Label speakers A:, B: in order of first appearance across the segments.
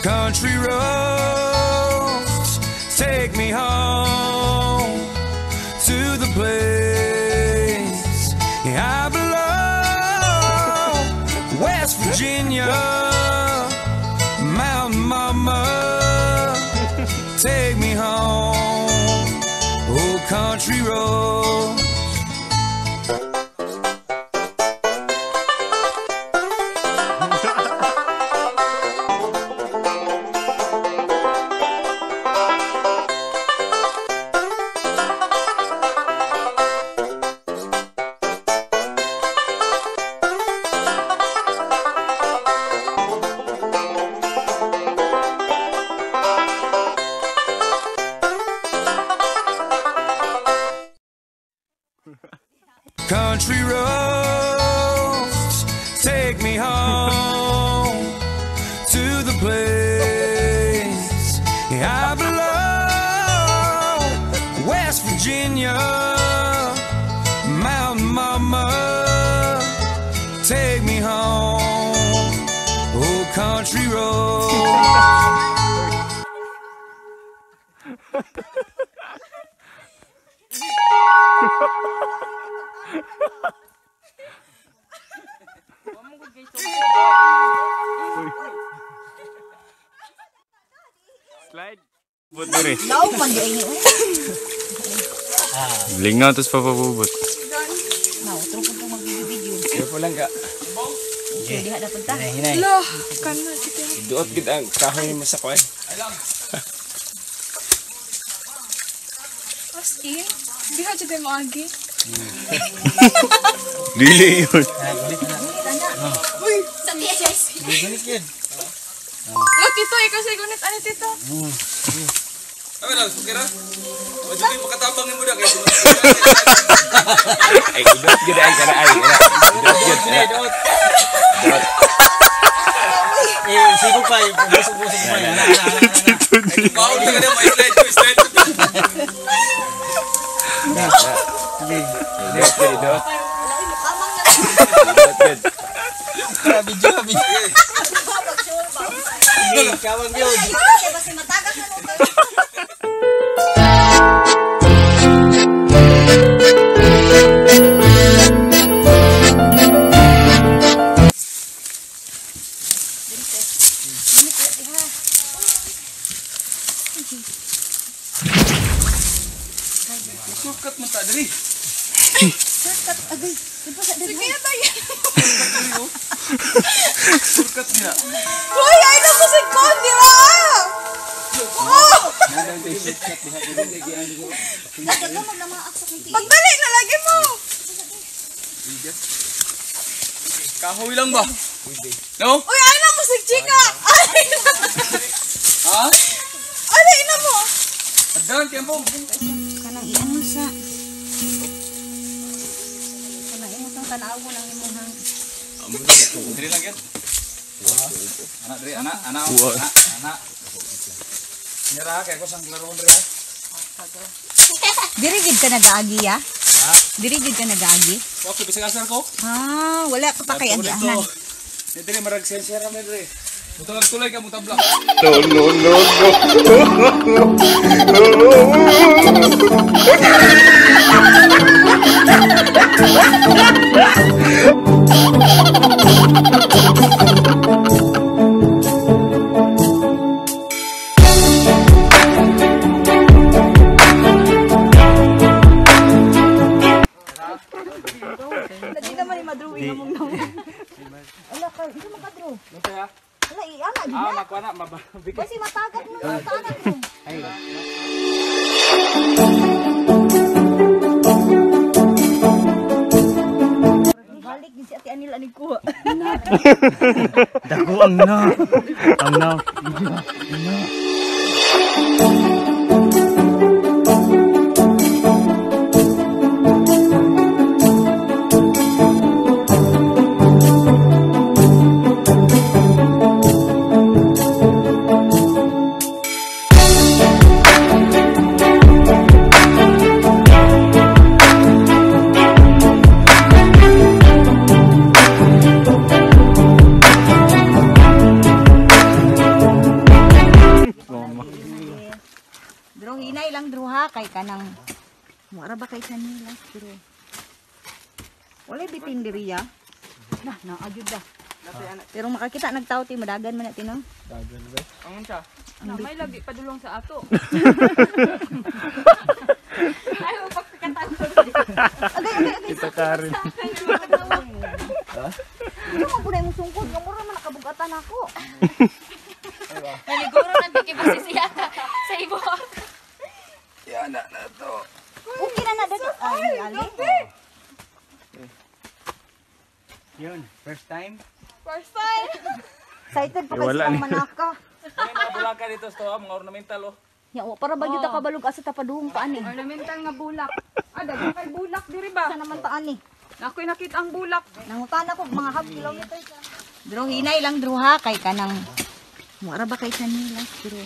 A: Country roads, take me home to the place I belong. West Virginia, Mountain Mama, take me home. Oh, country roads. Country roads, take me home to the place I belong. West Virginia, Mountain Mama, take me home. Oh, country roads.
B: Slide. Bubot diri. Lingaw tapos papabubot.
C: Careful lang ka. Hinay.
D: Lah, kana kita.
C: Duot gid ang kahoy mo sa kuan.
D: As in, di ha jud mo agi.
B: Dili yun.
D: Uy, sa TSS. Lo tito, ikaw sa gunit ani tito.
E: Ano lang, sukira? Wajib yung makatabang mo na kayo.
C: Ay, idot gid ay kana ay. Idot gid. Idot.
F: Eh, sigo pa, busog-busog pa.
E: Bawal ka na, may slide ko, slide ko.
C: Idot gid, idot. Idot gid.
F: Video, video. Sige, kawang yun.
E: Shortcut mo ta, diri.
D: Sige na tayo.
E: Shortcut niya.
D: Uy, ay na mo si Con, di ba? Oh! Pagdali na lagi mo.
E: Kahoy lang ba? No?
D: Uy, ay na mo si Chika. Ay na.
E: Ha?
D: Ay na mo.
E: Agdan, kaya mo.
G: Kanang iano sa kanang imo tong tan-awon ang imong
E: Diri lang yan. Anak diri, anak, anak, anak, anak. Nyara kay ko sang klaroon diri.
G: Diri gid ka nagaagi ya? Diri gid ka nagaagi?
E: Okay, bisag asar ko.
G: Ah, wala ka pa kay agianan.
E: Diri marag sensya ra diri. Butang tulay ka mutabla.
B: No, no, no, no.
G: Dili naman i-madrawing among nawong. Ala ka, hindi makadraw. Ala iana gid
E: Ah,
G: na.
E: makuha na, mababig.
G: Kasi matagat mo ang tagat mo. Balik din si Ate Anil ani kuha.
F: Dako ang na. Ang na.
G: kanang muara ba kay kanila pero walay bitin diri ya. Nah, naa gyud ba. Pero makakita nagtaw ti madagan man na tino.
C: Dagan ba?
E: Ang unsa?
D: Na may lagi padulong sa ato. Ay, pagkakatan.
G: Agay agay agay.
B: Kita karin.
G: Ha? Ano man po na imong sungkod nga mura man nakabugatan ako.
H: Naliguro ng tiki siya sa ibo.
C: Yan na na to.
G: Okay na na dali. Ay, ali.
F: Yun, first time?
D: First time.
G: Excited pa kay
B: Wala
G: silang
B: ni.
G: manaka.
E: May mga bulaka dito sa mga ornamental oh.
G: Ya, wa para ba gyud ta kabalog asa ta padung pa ani.
D: Ornamental nga bulak. Ah, daghan kay bulak diri ba?
G: Sa naman ta ani.
D: Nakoy nakita ang bulak.
G: Nangutan ako mga half kilometer ka. Dro hinay lang dro ha kay kanang muara ba kay kanila pero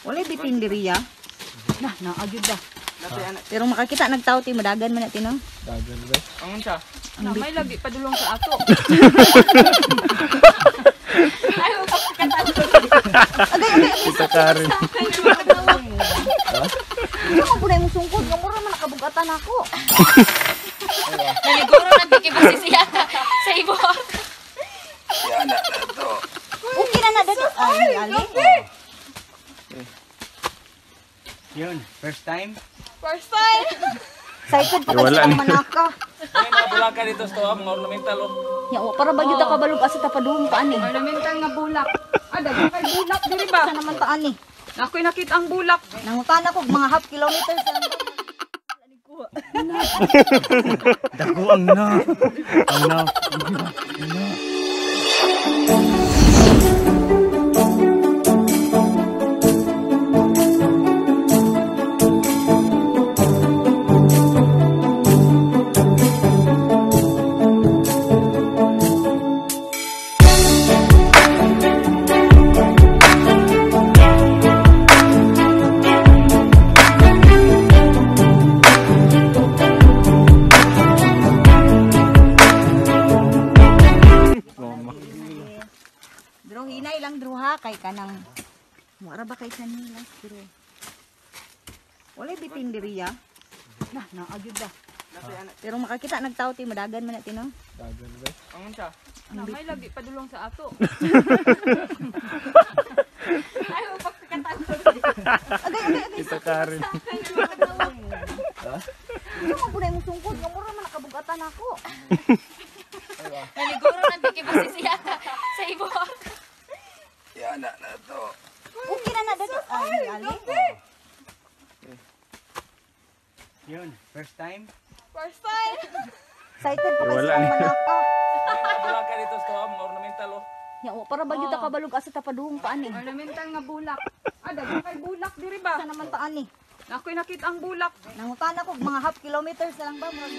G: walay bitin diri ya. Nah, naa gyud ba. Pero makakita nagtaw ti madagan man na tino.
C: Dagan ba?
E: Ang unsa?
D: Na may lagi padulong sa ato.
H: Ay, pagkakatan.
G: Agay agay agay.
B: Kita karin.
G: Ha? Ano man po na imong sungkod nga mura man nakabugatan ako.
H: Naliguro ng tiki siya sa ibo.
C: Yan na na to.
G: Okay na na dali. Ay, ali.
F: Yun, first time?
D: First time.
G: Excited pa kay
B: Wala
G: silang
B: ni.
G: manaka.
E: May mga bulaka dito sa mga ornamental oh.
G: Ya, wa para ba gyud ta kabalog asa ta padung pa ani.
D: Ornamental nga bulak. Ah, daghan kay bulak diri ba?
G: Sa naman ta ani.
D: Nakoy nakita ang bulak.
G: Nangutan ako mga half kilometer sa
F: Dako ang na. Ang na.
G: Dro hinay lang dro ha kay kanang muara ba kay kanila pero walay bitin diri ya. Nah, naa gyud ba. Pero makakita nagtaw ti madagan man na tino.
C: Dagan ba?
E: Ang unsa?
D: Na may lagi padulong sa ato.
H: Ay, pagkakatan.
G: Agay agay agay.
B: Kita karin.
C: Ha?
G: Ano man po na imong sungkod nga mura man nakabugatan ako.
H: Naliguro ng tiki siya sa ibo.
C: Yan na na to.
G: Okay na na dali. Ay, ali.
F: Yun, first time?
D: First time.
G: Excited pa kay
B: Wala
G: silang
B: ni.
G: manaka.
E: May mga bulaka dito sa mga ornamental oh.
G: Ya, wa para ba gyud ta kabalog asa ta padung pa ani.
D: Ornamental nga bulak. Ah, daghan kay bulak diri ba?
G: Sa naman ta ani.
D: Nakoy nakita ang bulak.
G: Nangutan ako mga half kilometer sa lang ba murag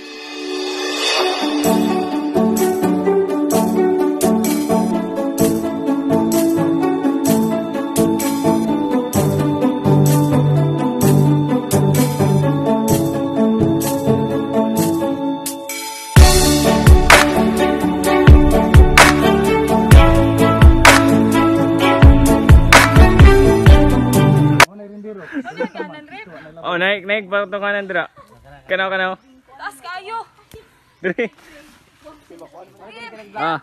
B: Oh, naik naik pa to kanan dira. Kanaw kanaw.
D: Taas kayo.
B: Diri. Ah.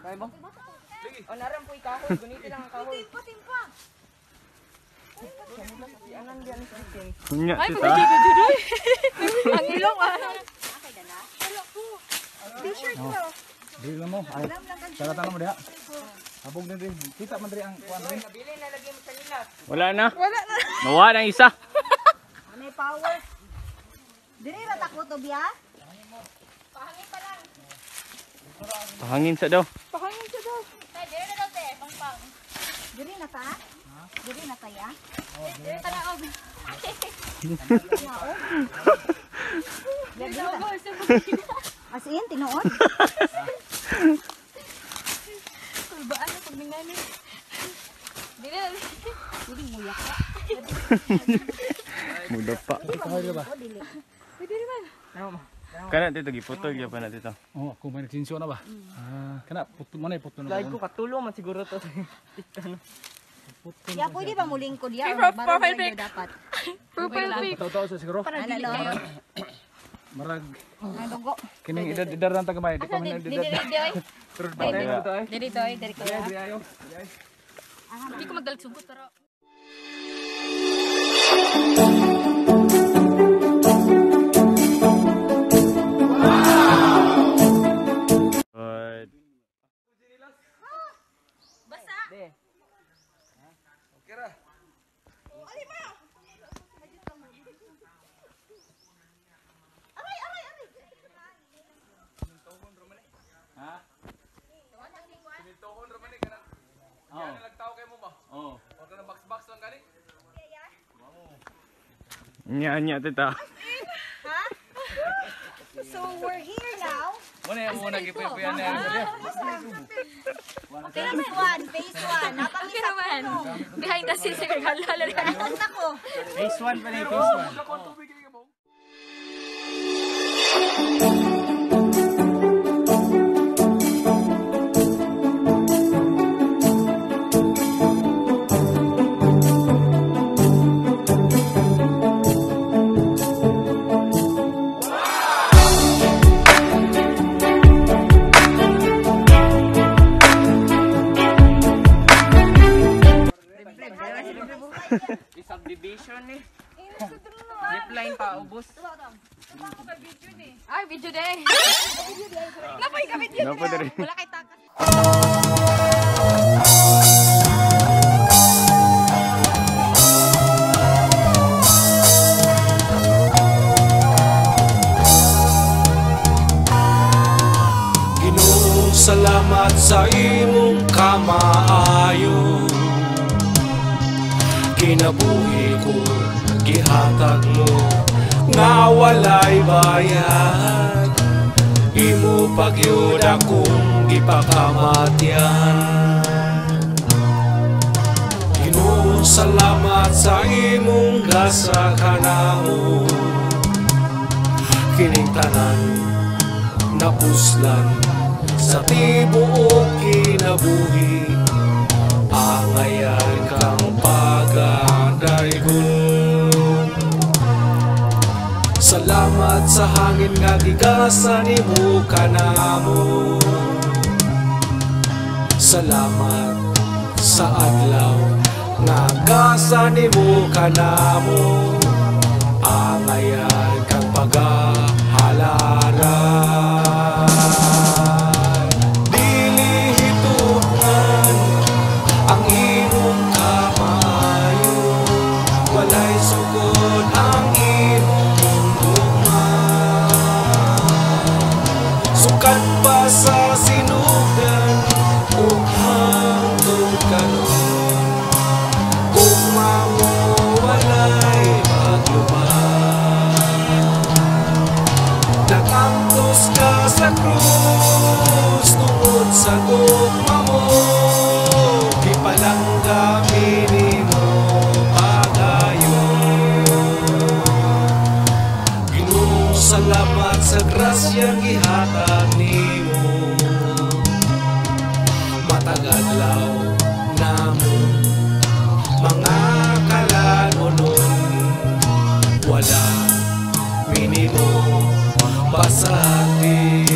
B: Kunya
D: Ay,
B: tita.
D: pagkajujujujuy. Ang ilong ah.
E: Dili lang mo. Ay. Saratan mo diha. Habog na diri. Kita man diri ang kuan diri.
B: Wala na. Nawala ang isa.
G: May power. Diri ra ta ko to biya.
B: Pahangin sa daw.
D: Pahangin siya daw.
G: Diri na ta? Diri na ta ya? As in, tinuod?
D: Kulbaan na pag ningani. Dili.
G: Pwede muyak ka.
B: Muda pa.
D: Pwede naman.
B: Kana dito giputol gyud pa na dito.
E: Oh, ako may nagsinso na ba? Ah, kana puto mo na puto na.
F: Like ko katulo man siguro to.
G: Ya, pwede ba mulingkod ya?
D: Profile pic.
G: Dapat.
H: Profile pic.
E: Totoo sa siguro.
G: Ano no?
E: Marag
G: Ang dugo.
E: kining edad-edad lang tagamay, di pa man
H: Dili
E: edad.
H: dili oy.
E: Pero patay na to ay.
H: Dili to oy, dili ko.
E: Dili ayo.
H: Hindi ko magdalag sugot pero
B: Good.
H: Basa.
E: Okay ra.
G: Aray, aray, aray.
E: Ha? Simintohon ra man ni kanang. Yan lang tao kay mo ba?
B: Oh.
E: O kanang box-box lang gani.
B: Nya nya tita.
G: Ha? So we're here now.
E: Mo na mo na gipuy-puyan na.
G: Phase 1, phase 1.
H: Okay naman. Behind the scenes yung halala rin.
G: Napunta ko.
F: Phase 1 pa na yung phase 1.
C: Subdivision eh. Zipline pa ubos.
H: Ay, video day.
D: Napoy ka video.
B: Napoy diri.
D: Wala kay takas.
A: Ginoo, salamat sa imong kamaayo. Kinabuhi ko, gihatag mo nga walay bayad. Imo pagyud akong gipakamatyan. Ginoo, salamat sa imong gasa kanamo. Kining tanan napuslan sa tibuok kinabuhi. Angayan kang pagadaygon. Salamat sa hangin nga gigasa nimo kanamo. Salamat sa adlaw nga gasa nimo kanamo. Angayan kang pagahalaran. Dili hituman ang imong kamaayo, walay sukod ang imong gugma. Sukad pa sa sinugdan ug hangtod karon, gugma mo walay paglubad. Nag-antos ka sa krus tungod sa gugma mo, gipalangga nimo pagayon. Ginoo, salamat sa grasyang gihatag nimo. Matag adlaw namo mga kalanonon, wala minimo pasati.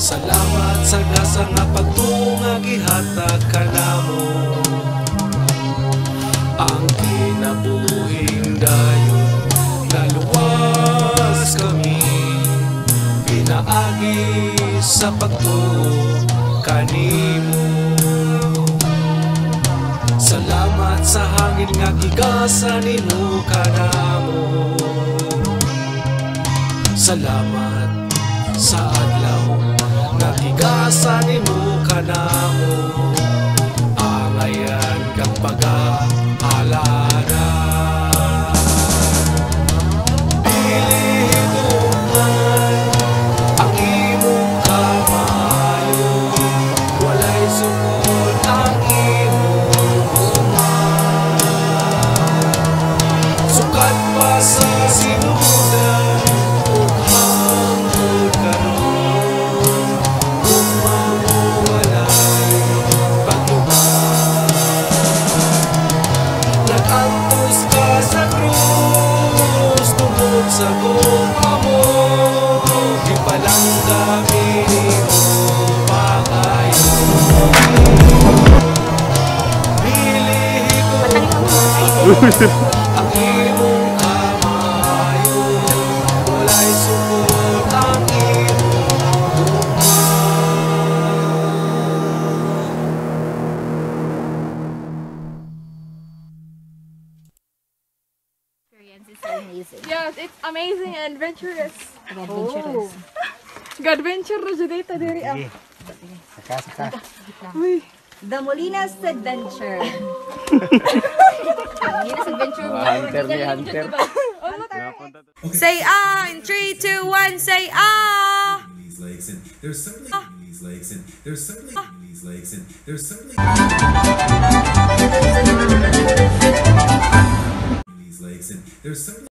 A: Salamat sa gasa nga pagtunga gihatag kanamo. Ang kinabuhing dayon naluwas kami, pinaagi sa pagtuo kanimo. Salamat sa hangin nga gigasa nimo kanamo. Salamat sa adlaw nga gigasa nimo kanamo. Angayan kang pag-aalaran. Dili hituman ang imong kamaayo, walay sukod ang imong gugma. Sukad pa sa sinudan ug hangtod karon, gugma mo walay paglubad. Sa gugma mo, ipalangga mo pagayo. Bilihi ko ang imong kamayo, walay sukot ang imong gugma.
D: Yes, it's amazing and adventurous. Adventurous. Adventure na jud dito diri ah.
F: Saka, saka.
D: Uy.
G: The Molinas Adventure.
H: Molinas Adventure.
C: Hunter ni Hunter.
D: Say ah in 3, 2, 1, say ah.
I: These lakes and there's so many these lakes and there's so many these lakes and there's so many these lakes and there's so many